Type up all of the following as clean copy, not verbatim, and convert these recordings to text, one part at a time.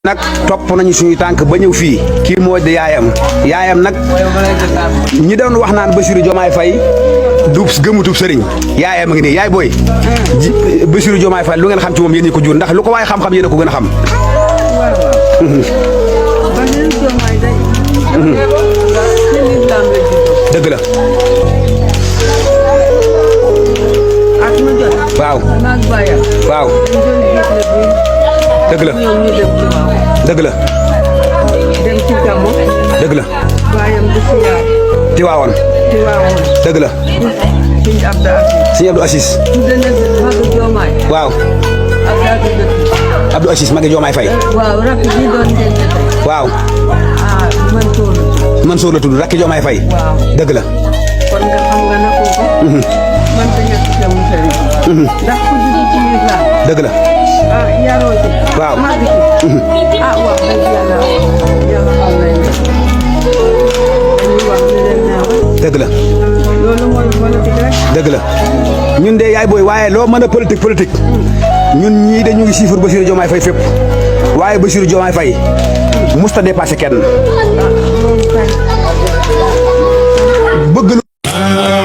nag topp nañu suñu tànk ba ñëw fii kii moo di yaayam nag ñi doon wax naan Bassirou Diomaye Faye du gëmutub sëriñ yaayam a ngi nii yaay booy Bassirou Diomaye Faye lu ngeen xam ci moom yéen ñi ko jur ndax lu ko waaye xam-xam yéen a ko gën a xam. dëgg la. waaw. waaw. dëgg la. dëgg la. dem ci gàmmu. dëgg la. baayam di siyaar. Tiwaawoon. dëgg la. Sëñ Abdou Assis. tudde na Magu Diomaye. waaw. ak Abdou Assis Magu Diomaye Faye. waaw rakk bi doon denc tey. waaw. Mansour la tudd rakki Diomaye Faye. waaw dëgg la. kon nga xam nga na kooku. man ta ñàkk ca mu sëriñ. ndax ku dugg ci lislaam. dëgg la. yaroo ci. waaw. màgg ci. wax dëgg yàlla xam nañ ne. dañuy wax ne leen neexul. dëgg la. loolu mooy politique rek. dëgg la ñun de yaay booy waaye loo mën a politique ñun ñii de ñu ngi siifur Bassirou Diomaye Faye fépp waaye Bassirou Diomaye Faye musta dépassé kenn bëgg lu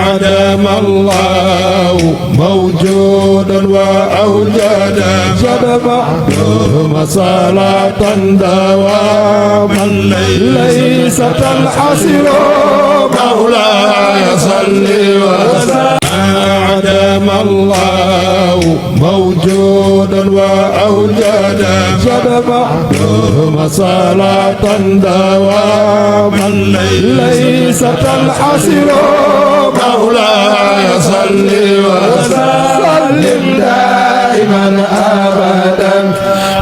عدم الله موجودا وأوجدا صدفا ثم صلاة دواما ليس الحصر مولاي صل وسلم عدم الله موجودا وأوجدا صدفا ثم صلاة دواما ليس الحصر مولاي صل وسلم دائما ابدا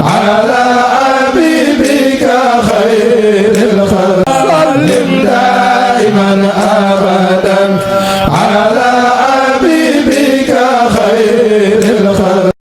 على حبيبك خير الخلق